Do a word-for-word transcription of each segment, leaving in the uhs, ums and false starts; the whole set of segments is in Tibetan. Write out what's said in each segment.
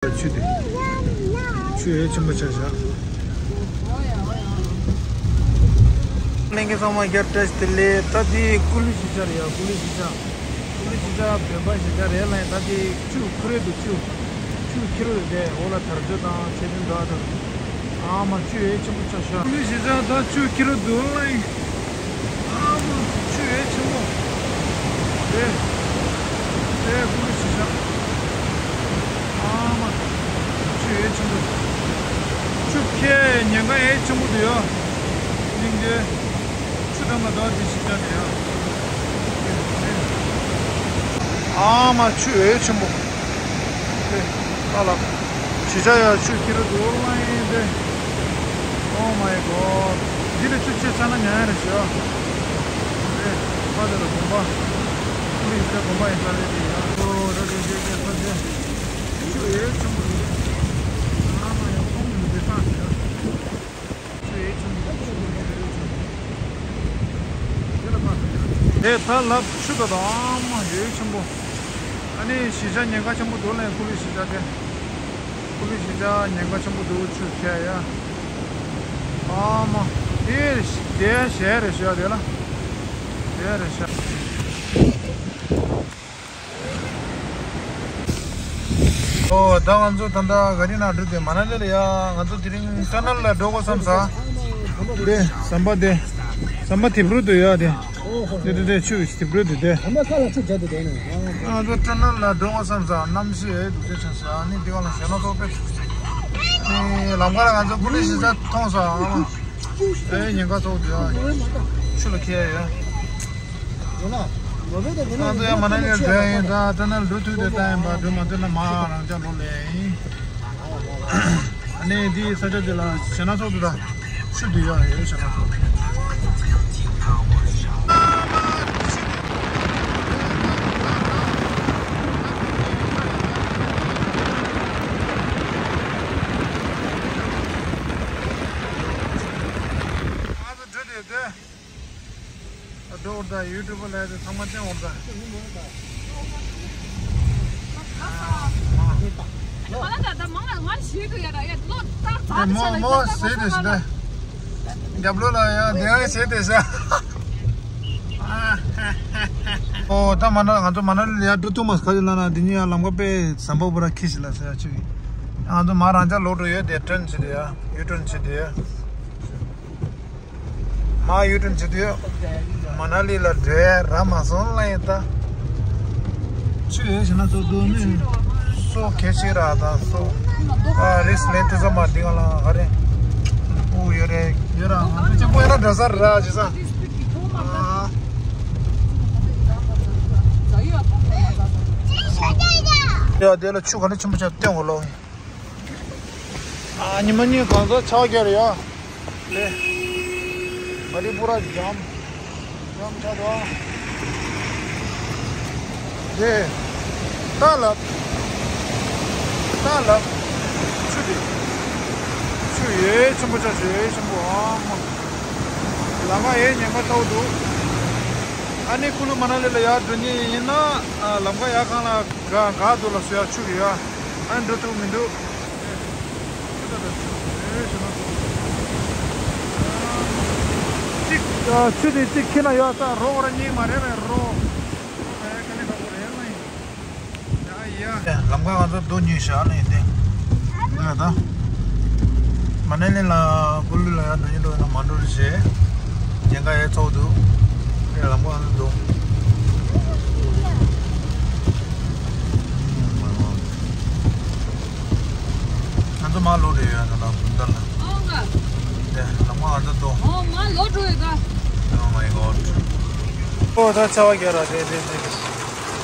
ཆུ་དེ། ཆུ་ཡོད་ཆེན་པོ་ཆགས་ཤག་ལྷན་རྒྱས་ཚང་མ་བརྒྱ་བཀྲ་ཤིས་བདེ་ལེགས། ད་དེ་ཀུ་ལུ་གཞིས་ཆགས་རེད་ཡ། ཀུ་ལུ་གཞིས་ཆགས། ཀུ་ལུ་གཞིས་ཆགས་བོད་པ་གཞིས་ཆགས་རེད་ལ་ཡིན། ད་དེ་ཆུ་ཁུ་རེ་འདུག་ཆུ། ཆུ་ཁྱེར་རེད་དེ་འོག་ལ་དར་ལྕོག་དང་ཆེ་ཆུང་འདྲ་དང་། ཨ་མ་ཆུ་ཡོད་ཆེན་པོ་ཆགས་ཤག་ཀུ་ལུ་གཞིས་ཆགས་ད་ཆུ་ཁྱེར་འདུག་ལ་ཡིན། ཨ་མ་ཆུ་ཡོད་ཆེན་པོ། དེ། དེ་ཀུ་ལུ་གཞིས་ཆགས། ཨ་མ་ཆུ་ཡོད་ཆེན་པོ། ཆུ་ཁྱེར་ཉེན་ཁ་ཡོད་ཆེན་པོ་འདུག་ཡ། སྙིང་རྗེ། ཆུ་འགྲམ་ལ་འདུག་དེ་གཞིས་ཆགས་དེ་ཡ། ཨ་མ་ཆུ་ཡོད་ཆེན་པོ། དེ། ཨ་ལ། གཞིས་ཆགས་ཡ་ཆུ་ཁྱེར་འདུག་ལ་ཡིན་དེ། Oh my God། འདི་ལ་ཆུ་ཆེ་ཆགས་ན་ཉན་ཡ་རེད་ཤག་དེ། ཕ་དེ་ལ་དགོན་པ། ཀུ་ལུ་གཞིས་ཆགས་དགོན་པ་ཡིན་ས་རེད་དེ་ཡ། ཨོ་རེད་རེད་རེད་རེད་ས་དེ། ཆུ་ཡོད་ཆེན་པོ་རེད། ཨ་མ་ཡ་ཁོང་གི་མི་དེ་བཏང་ཟེར་ཡ། དེ་ད་ལབ་ཆུ་ད་དང་མ་ཡོད་ཆེན་པོ། ཨ་ནི་གཞིས་ཆགས་ཉེན་ཁ་ཆེན་པོ་འདུག་ལ་ཡིན། ཀུ་ལུ་གཞིས་ཆགས་དེ། ཀུ་ལུ་གཞིས་ཆགས་ཉེན་ཁ་ཆེན་པོ་འདུག་ཆུ་ཁྱེར་ཡ། ཨ་མ། དེ་དེ་གཞས་རེད་ཤག་དེ་ལ། གཞས་རེད་ཤག་ཨོ་ད་ང་ཚོ་ད་ལྟ་ག་རི་ནང་འགྲོ་དེ་མ་ན་ལི་ལ་ཡ། ང་ཚོ་དེ་རིང་ཊ་ནལ་ལ་འགྲོ་དགོས་བསམ་ས། དེ་ཟམ་པ་དེ། ཟམ་པ་དེབ་རུ་འདུག་ཡ་དེ། དེ་དེ་དེ་ཆུ་དེབ་རུ་འདུག་དེ། ང་ཚོ་ཊ་ནལ་ལ་འགྲོ་དགོས་བསམ་ས། གནམ་གཤིས་ཨེ་འདུག་ཅེས་བྱུང་ས། ཨ་ནི་འདི་ག་ལ་ཞེ་ན་ཐོག་པས། ཨེ་ལམ་ཁ་ལ་ང་ཚོ་ཀུ་ལུ་གཞིས་ཆགས་མཐོང་ས། ཨ་ཨེ་ཉེན་ཁ་ཚོགས་འདུག་ཡ། ཆུ་ལ་ཁྱེར་ཡ། ང་ཚོ་ཡང་མ་ན་ལི་འགྲོ་ཡིན། ད་ཊ་ནལ་འགྲོ་ཐུབ་དེ་ལྟ་ཡིན་པ། འགྲོ་མ་ཐུབ་ན་མ་རང་ཅག་ལོ་ལས་ཡིན། ཨ་ནི་འདི་ས་ཆ་འདི་ལ་ཞེ་ན་ཚོགས་འདུག་ད་ཆུ་འདི་ཡོད་ཡོད་ཞེ་ན་ཚོགས། ང་ཚོ་འགྲོ་དེ་དེ། ཨ་འགྲོ་འོར་ད་ཡུ་ཊུབ་ལ་དེ་ཚང་མ་བསྟན་འོར་ད། ཨ་མོ་མོ་ཟེར་དེ་ཟེར་དེ། རྒྱབ་ལོགས་ལ་ཡ་དེ་ཡང་ཟེར་དེ་ཟེར། ཨོ་ད་མ་ན་ང་ཚོ་མ་ན་ལི་ལ་ཡ་འགྲོ་ཐུབ་མ་སོང་། ག་ཅི་ལབ་ན་འདི་གཉིས་ཡ་ལམ་ཁ་དཔེ་ཟམ་པ་པོ་ར་ཁི་ཞིག་ལ་ཟེར་ཡ་ཆུ་ཡིན། ང་ཚོ་མ་རང་ཅག་ལོག་འགྲོ་ཡོད་དེ། ཊརན་བྱེད་དེ་ཡ། ཡུ་ཊརན་བྱེད་དེ་ཡ། མ་ཡུ་ཊརན་བྱེད་དུས་མ་ན་ལི་ལ་འགྲོ་ཡ་རག་མ་སོང་ལ་ཡིན་ད། ཆུ་ཡོད་ཞེ་ན་ཚོགས་འདུག་ནི། སོ་གལ་ཆེ་ར་ད་སོ། ཨ་རིགས་ལེན་ཐུབ་ས་མ་འདི་ག་ལ་ག་རེ། ཨུ་ཡོད་རེད་ཡོད་ར། ང་ཚོ་གཅིག་པོ་ཡིན་ན་འགྲོ་ས་ར་ཇི་ས། ཨ། ཡ་དེ་ལ་ཆུ་ག་ནས་ཆེན་པོ་ཆགས་བསྟན་འོ་ལོ། ཨ་ཉི་མ་གཉིས་གང་ཟག་ཆགས་རྒྱ་རེད་ཡ། ལེ། ག་རི་པུ་ར་འཇམ། འཇམ་ཆགས་འདུག་ཨ། ལེ། ཏ་ལབ། ཏ་ལབ། ཆུ་དེ། ཆུ་ཡོད་ཆེན་པོ་ཆགས་ཆུ་ཡོད་ཆེན་པོ་ཨ་མ། ལམ་ཁ་ཡོད་ཉེན་ཁ་ཚ་བོ་འདུག་ཨ་ནི་ཀུ་ལུ་མ་ན་ལི་ལ་ཡར་འགྲོ་མཁན་ཡིན་ན། ཨ་ལམ་ཁ་ཡར་སྒང་ལ་ག་ག་འདུག་ལ་སོ་ཡ་ཆུ་རེད་ཡ། ཨ་འགྲོ་ཐུབ་མི་འདུག་གཅིག་ཨ་ཆུ་དེ་གཅིག་ཁྱེར་ན་ཡོད་ས་རོགས་ར་གཉིས་མ་རེད་པས་རོགས། ཨ་ཡ་ཀ་ནས་ཁ་པོ་རེད་ལ་ཡིན། ཡ་ཡ། ལམ་ཁ་ང་ཚོ་རྡོ་ཉོས་བཞག་ལ་ཡིན་ཏེ། ང་ད། མ་ནེ་ལི་ལ་ཀུ་ལུ་ལ་ཡར་འགྲོ་ཉེན་འགྲོ་ཡིན་ན་མ་འགྲོ་རེ་བྱེད། ཉེན་ཁ་ཡོད་ཚོགས་འདུག་ལམ་ཁ་ང་ཚོ་རྡོ། ང་ཚོ་མར་ལོག་འགྲོ་ཡོད་ད་ལ་བུན་ཏ་ལ། ཨོ་ང་། དེ་ལམ་ཁ་ང་ཚོ་རྡོ། ཨོ་མར་ལོག་འགྲོ་ཡོད་ད། Oh my God། ཨོ་ད་ཆར་པ་རྒྱག་ར་དེ་དེ་དེ།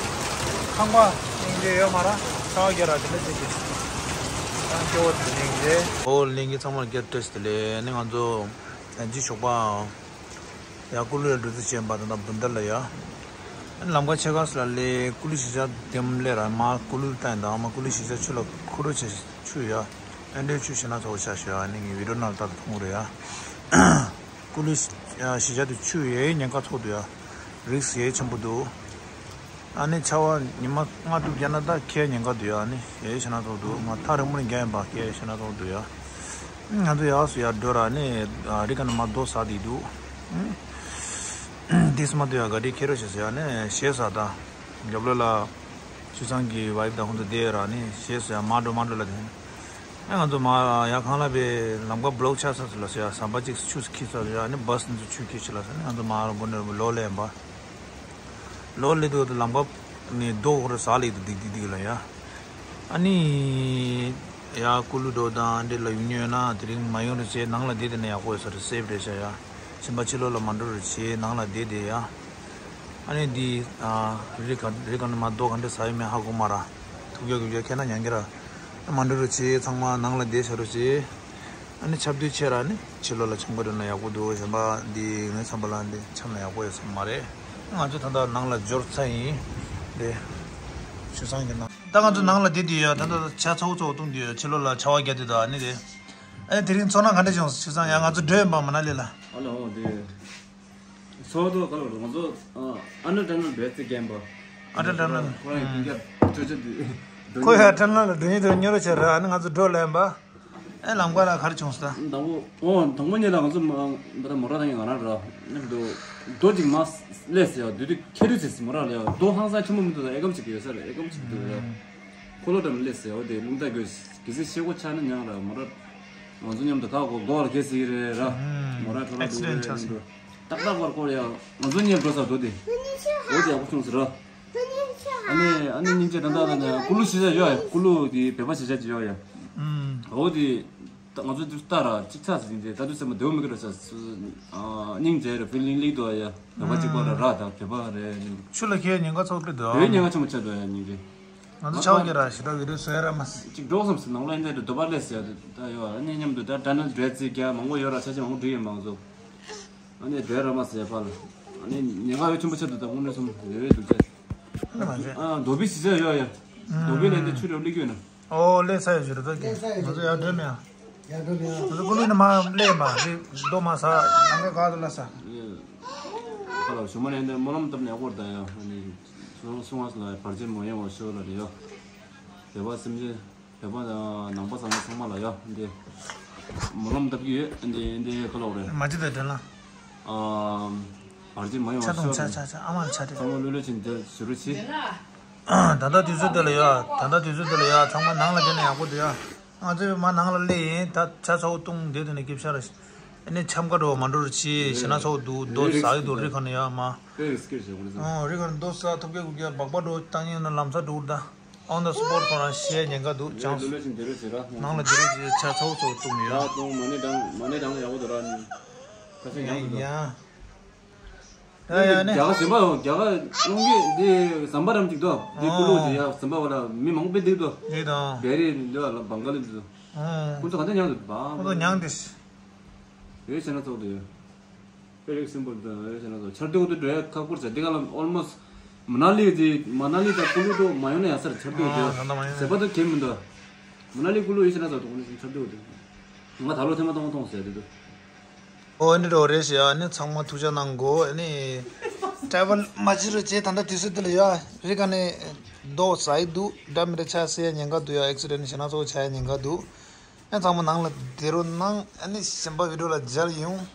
ཁང་པ་སྙིང་རྗེ་ཡོད་མ་ར་ཆར་པ་རྒྱག་ར་དེ་ལ་དེ་དེ། ད་སྐྱོ་བ་དེ་སྙིང་རྗེ། ཨོ་ལིང་གི་ཚང་མར་རྒྱབ་སྤྲད་དེ་ལས་ནི་ང་ཚོ་ཡང་ཅི་ཞོགས་པ། ཡ་ཀུ་ལུ་ལ་འགྲོ་རྩིས་བྱས་པ་དང་བུན་ཏ་ལ་ཡ། ལམ་ཁ་ཕྱེད་ཀ་ཙམ་ལ་སླེབས། ཀུ་ལུ་གཞིས་ཆགས་འདེམས་སླེབས་ར་མར་ཀུ་ལུ་ལ་བལྟས་ཡིན་ད། མར་ཀུ་ལུ་གཞིས་ཆགས་ཆུ་ལ་ཁུ་རུ་བྱས་ཆུ་ཡ། ཨེ་འདྲའི་ཆུ་ཞེ་ན་ཚ་བོ་ཆགས་ཤག་ཨ་ནི་ངའི་བི་ཌིའོ་ནང་ལ་ལྟ་མཐོང་རེད་ཡ། ཀུ་ལུ་གཞིས་ཆགས་དེ་ཆུ་ཡའི་ཉེན་ཁ་ཚོགས་འདུག་ཡ། རིགས་ཡའི་ཆེན་པོ་འདུག་ཨ་ནི་ཆར་པ་ཉི་མ་ལྔ་དྲུག་བརྒྱབ་ན་ད་ཁྱེར་ཉེན་ཁ་འདུག་ཡ། ཨ་ནི་ཡེ་ཤེ་ན་ཚོགས་འདུག་ང་ཐག་རིང་པོ་ནས་རྒྱག་ཡིན་པ། ཁྱེར་ཡེ་ཤེ་ན་ཚོགས་འདུག་ཡ། ང་ཚོ་ཡག་སུ་ཡར་འགྲོ་ར་ནི་རི་ཀ་ནི་མ་རྡོ་ཟ་དེ་འདུག་དེས་མ་འདུག་ཡ། ག་དེ་ཁྱེར་རོ་ཞེས་ཟེར་ཡ་ནི་ཞེས་ཟ། ད་རྒྱབ་ལོ་ལ་ཆུ་ཚང་གི་ཝའིབ་དང་ཁོང་ཚོ་བསྡད་ར་ནི་ཞེས་ཟེར་ཡ། མ་འགྲོ་མ་འགྲོ་ལ་དེ། ཨ་ང་ཚོ་མ་ཡར་ཁང་གླ་པའི་ལམ་ཁ་བློག་ཆགས་ས་ཚོ་ལ་ཟེར་ཡ། ཟམ་པ་གཅིག་ཆུ་ཁྱི་ཚོ་ཡ་ནི་བཱས་ནི་ཚོ་ཆུ་ཁྱི་ཆུ་ལ་ཟེར་ནི་ང་ཚོ་མ་ར་སྒོ་ནས་ལོག་ལེན་པ། ལོག་ལེ་དུས་ལམ་ཁ་ནས་རྡོ་ཧོར་ཟ་ལེ་དུ་དིག་དིག་དིག་ལ་ཡ། ཨ་ནི་ཡ་ཀུ་ལུ་འགྲོ་དང་འདི་ལ་ཡུན་ཉོས་ན་དེ་རིང་མ་ཡོང་རེ་བྱས། ནང་ལ་བསྡད་དེ་ན་ཡག་པོ་ཡོད་ས་རེད། སེབ་རེད་ཤག་ཡ། གཞན་པ་ཕྱི་ལོགས་ལ་མ་འགྲོ་རེ་བྱས། ནང་ལ་བསྡད་དེ་ཡ། ཨ་ནི་འདི་རི་ག་རི་ག་ནི་མ་རྡོ་ག་འདྲ་ཟ་ཡོད་མེད་ཧ་གོ་མ་ར། ཐུག་རྒྱག་རྒྱུ་རྒྱག་ཁྱེད་ན་ཉང་གི་ར། མ་འགྲོ་རེ་བྱས། ཚང་མ་ནང་ལ་བསྡད་ཤག་རེ་བྱས། ཨ་ནི་ཆབ་དུས་ཆེ་ར་ནི་ཕྱི་ལོགས་ལ་འཆམ་ག་འགྲོ་ན་ཡག་པོ་འདུག་གཞན་པ་འདི་ངའི་བསམ་པ་ལ་འདི་འཆམ་ན་ཡག་པོ་ཡོད་ས་མ་རེད། ང་ཚོ་ད་ལྟ་ནང་ལ་འབྱོར་ཚར་ཡིན། འདི་ཆུ་བཟང་གི་ནང་། ད་ང་ཚོ་ནང་ལ་བསྡད་དུས་ཡ། ད་ལྟ་ཇ་ཚ་བོ་ཚ་བོ་བཏུང་དུས་ཡ། ཕྱི་ལོགས་ལ་ཆར་པ་བརྒྱབ་དུས་ད་ཨ་ནི་རེད། ཨ་ནི་དེ་རིང་ཚོར་སྣང་ག་འདྲ་བྱུང་སོང་ཆུ་བཟང་ཡ། ང་ཚོ་འགྲོ་ཡིན་པ་མ་ན་ལི་ལ། ཨ་ལ་འོ་དེ། ཚོགས་གཙོ་ག་ལ་ང་ཚོ་ཨ་ཨ་ནལ་ཊར་ནལ་བེད་ཚེ་རྒན་པ། ཨ་ནལ་ཊར་ནལ། ཁོ་རང་གི་སྤུན་ཀྱག་ཅོ་ཅོ་དེ། ཁོ་ཡ་ཊར་ནལ་ལ་འགྲོ་ཡིན་དུ་ཉོ་རོ་བྱེད་ར། ཨ་ནི་ང་ཚོ་འགྲོ་ལེན་པ། ཨེ་ལམ་ཀ་ལ་ག་རེ་བྱུང་སོང་ད། དང་པོ་ཨོ་དང་པོ་ཉིད་ལ་ང་ཚོ་མ་ད་མོ་ར་དང་ང་རང་ར་ནི་འདུག་རྡོ་ཅིག་མ་སླེབས་ཟེར་ཡ། དུས་དུས་ཁྱེད་རུ་ཟེར་མོ་ར་ལ་ཡ། རྡོ་ཧང་སང་ཆེན་པོ་མི་འདུག་ད་ཨེ་ཀམ་ཅིག་ཡོད་ས་རེད། ཨེ་ཀམ་ཅིག་འདུག་ར། ཁོ་ལོ་འགྲམ་སླེབས་ཟེར་ཡ། འོ་དེ་རླུང་རྟ་དགོས་གི་སེ་ཤེ་གོ་ཆགས་ན་ཉང་ར་མོ་ར། ང་ཚོ་མཉམ་དུ་ཁ་གོ་སྒོ་ལ་གས་ཟིག་རེད་ར། ཨུམ། མོ་ར་ཁྲོ་ར་ཨེག་སི་ཌེན་ཊི་འདུག་རེད་ཆགས་ཟིན་འགྲོ། ཏག་ཏག་བར་སྐོར་ཡ། ང་ཚོ་གཉིས་འགྲོ་ས་འགྲོ་དེ། འོ་དེ་ཡག་པོ་བྱུང་ཟེར་ར། ཨ་ནི་ཨ་ནི་སྙིང་རྗེ་ད་ད་ད་ནི་ཀུ་ལུ་ཞིག་ཡ་ཡོད་ཡ། ཀུ་ལུ་དེ་བོད་པ་ཞིག་ཡ་ཅིག་ཡོད་ཡ། ཨུམ། འོ་དེ་ད་ང་ཚོ་དུས་ལྟ་ར་གཅིག་ཆགས་ཟིན་དེ་ད་དུས་སེམས་མ་བདེ་བོ་མི་དགོས་ར་ས། སྙིང་རྗེ་ར་ཕི་ལིང་ལིག་དོ་ཡ། བོད་པ་གཅིག་པ་ར་ར་ད་བོད་པ་རེད། ཆུ་ལ་ཁའི་ཉེན་ཁ་ཚོགས་ཀྱི་འདུག་བོད་ཉེན་ཁ་ཆེན་པོ་ཆགས་འདུག་ཡ་སྙིང་རྗེ། ང་ཚོ་ཆའོ་ཀྱི་ར་ཞེ་དྲག་བི་ཌིའོ་བཟོ་ཡ་ར་མ་སྲིད། གཅིག་འགྲོ་བསམ་སྲིད། ནང་ལ་ཨིན་ཟེར་དུ་འདོད་པ་སླེབས་ཟེར་ཡ་དུ་ད་ཡོད། ཨ་ནི་མཉམ་དུ་ད་ཌ་ནལ་ཌི་ཊི་རེད་ཟེར་རྒྱ་མང་པོ་ཡོད་ར། ཆ་ཆ་མང་པོ་འགྲིག་ཡོད་མང་ཚོ། ཨ་ནི་འདོད་ར་མ་ཟེར་ཕ་ལ། ཨ་ནི་ཉེན་ཁ་ཡོད་ཆེན་པོ་ཆེ་དུ་ད་དངོས་གནས་སོང་རེ་རེ་འདུག་ཅེ། ཨ་མ་རེད། ཨ་རྡོ་སྦིས་ཞིག་ཟེར་ཡོད་ཡ། རྡོ་སྦིས་ལ་འདི་ཆུ་རེ་བླུག་གི་ཡོད་ན། ཨོ་ལེ་ས་ཡོད་ཞུ་རེ་ད་གི། ང་ཚོ་ཡར་འགྲོ་མེད་ཨ། ཡར་འགྲོ་མེད་ཨ། ང་ཚོ་ཀུ་ལུ་ནི་མ་སླེབས་མ་རེད། རྡོ་མ་ཟ་ནང་ག་ག་དུ་ལ་ས། ཁ་ལ་ཞུ་མ་ནས་འདི་སྨོན་ལམ་བཏབ་ནས་ཨ་སྐོར་ད་ཡ། ཨ་ནི་སོང་སོང་བ་ལ་བར་ཆད་མ་ཡོང་བ་ཤོག་ལ་རེད་ཡ། བོད་པ་སེམས་ཅན། བོད་པ་དང་ནང་པ་ཚང་མ་ཚང་མ་ལ་ཡ་འདི་སྨོན་ལམ་བཏབ་ཀྱི་ཡོད། འདི་འདི་ག་ལོག་རེད། མ་ཅི་དང་དྲན་ལ། ཨ་བར་ཆད་མ་ཡོང་བ་ཤོག་ཆ་ཆ་ཆ་ཨ་མ་ལ་ཆ་དྲན། ཚང་མ་ལྷོད་ལྷོད་ཕྱིན་འདི་བཟོ་རུ་ཕྱིན། ད་ལྟ་དུས་ཚོད་འདི་ལ་ཡ། ད་ལྟ་དུས་ཚོད་འདི་ལ་ཡ། ཚང་མ་ནང་ལ་བསྡད་ན་ཡག་པོ་འདུག་ཡ། ང་ཚོས་མ་ནང་ལ་སླེབས་ཡིན། ད་ཆ་ཚ་བོ་བཏུང་བསྡད་དུས་ནས་སྐྱིབ་ཤ་ར། ཨ་ནི་འཆམ་ཀ་འགྲོ་མ་འགྲོ་རུ་ཕྱིན། ཞེ་ན་ཚ་བོ་འདུག་རྡོ་ཟ་གི་འདུག་རི་ཁ་ནས་ཡ་མ། ཨོ་རི་ཁ་ནས་རྡོ་ཟ་ཐུག་གེ་གུ་གེ་སྦག་སྦག་འགྲོ་བཏང་ཡིན་ན་ལམ་སང་འགྲོ་གི་རེད་ད། On the spot ཁོ་རང་བཤད་ཉེན་ཁ་འདུག་ཅང་། ལོ་ལོ་ཞིག་འདི་རུ་བྱེད་ར། ནང་ལ་འདི་རུ་བྱེད་ཆ་ཚ་བོ་ཚོ་བཏུང་ཡོད། ཡག་བཏུང་མ་ཎི་བགྲང་མ་ཎི་བགྲང་ཡག་པོ་འདུག་ར་ནི། ཁ་ཤས་ཉམས་འདུག་ཡ། ད་ཡ་ནི། རྒྱ་གར་ཟིན་པ་རྒྱ་གར་ལུང་གི་འདི་ཟམ་པ་རམ་ཅིག་འདུག་འདི་ཀུ་ལུ་འདི་ཡ་ཟམ་པ་བ་ལ་མི་མང་པོ་འདུག་འདུག་འདི་དང་། བེ་རི་འདི་བ་ལ་བང་ག་ལི་འདུག་ཁོ་ཚོ་ག་འདྲ་ཉམས་འདུག་བ། ཁོ་ཚོ་ཉམས་འདི། ཡོད་བྱས་ན་ཚོགས་འདུག་ཡོད། Very simple དང་ཡོད་ཟེར་ན་ཚོ་ཆར་དུས་འོག་ཏུ་འགྲོ་ཡ་ཁག་པོ་ཟེར། འདི་ག་ལ་almost མ་ན་ལི་དེ་མ་ན་ལི་དང་ཀུ་ལུ་དུ་མ་ཡོང་ན་ཡ་སར་ཆར་དུས་འོག་ཏུ་ཨ་ད་ལྟ་མ་ཡོང་ཟེར་བ་དུ་གེ་མི་འདུག་མ་ན་ལི་ཀུ་ལུ་ཡོད་ཟེར་ན་ཚོ་དུ་ཆར་དུས་འོག་ཏུ་ང་ད་ལོ་ཐེངས་མ་གཏོང་མཐོང་ཟེར་དེ་དུ། ཨོ་འདི་འགྲོ་རེད་ཟེར་ཡ་ནི་ཚང་མ་ཐུགས་ཅག་གནང་དགོས། ཨ་ནི་ཊེ་བལ་མ་བྱེད་རོགས་བྱེད། ད་ལྟ་དུས་ཚོད་འདི་ལ་ཡ་རི་ཁ་ནས་རྡོ་ཟ་ཡི་འདུག་འདྲ་མི་འདྲ་ཆ་སེ་ཡ་ཉེན་ཁ་འདུག་ཡ། ཨེག་སི་ཌེན་ཊི་ཞེ་ན་ཚོ་ཆ་ཡ་ཉེན་ཁ་འདུག་ཨ་ཚང་མ་ནང་ལ་བསྡད་རོགས་གནང་། ཨ་ནི་གཞན་པ་བི་ཌིའོ་ལ་མཇལ་ཡོང་།